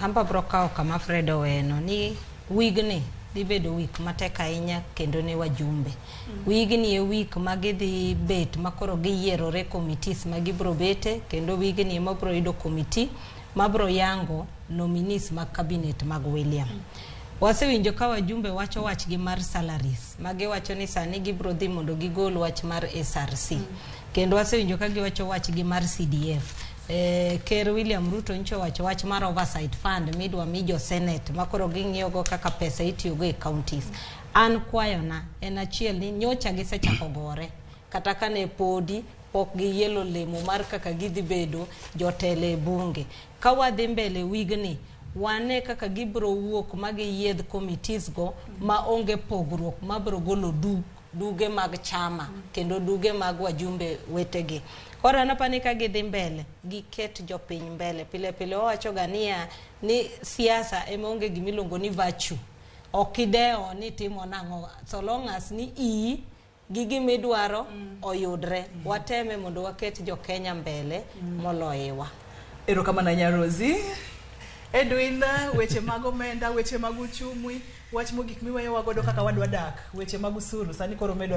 Amba bro kawo kama Fred oweno ni wigni dhi bedo week matek ahinya kendo ne wajumbe. Wigni e week ma gidhi bet makoro giyierore committees ma gibro bete, kendo wigni ema bro yudo committee mabro yango nominees mag cabinet mag William. Wasewinjo ka wajumbe wacho wachgi mar salaries, ma giwacho ni sani gibro dhi mondo gigol wach mar SRC. Kendo wasewinjo ka giwacho wachgi mar CDF. Ker William Ruto nyocha owacho wach mar oversight fund midwa mi jo senate makoro ging'iyo go kaka pesa itiyogo e counties. An kwayona en achiel ni nyocha gisechako gore kata kane podi pok giyielo lemo mar kaka gidhi bedo jotelo e bunge. Ka wadhi mbele wigni, wane kaka gibro wuok ma giyiedh committees go ma onge pogruok mabro golo duge mag chama kendo duge mag wajumbe wetegi. Koro an apani ka gidhi mbele, giket jopiny mbele. Pile pile wawacho ga niya ni siasa ema onge gimiluongo ni virtue. Ok idewo ni itimo nang'o so long as ni iyi gi gimidwaro oyudre. Wateme mondo waket jo Kenya mbele moloyowa. Erokamano ahinya, Rosie. Edwin, weche mag omenda, weche mag uchumi, wach mogik miweyowa godo kaka wadwa dak, weche mag usuru sani koro medo.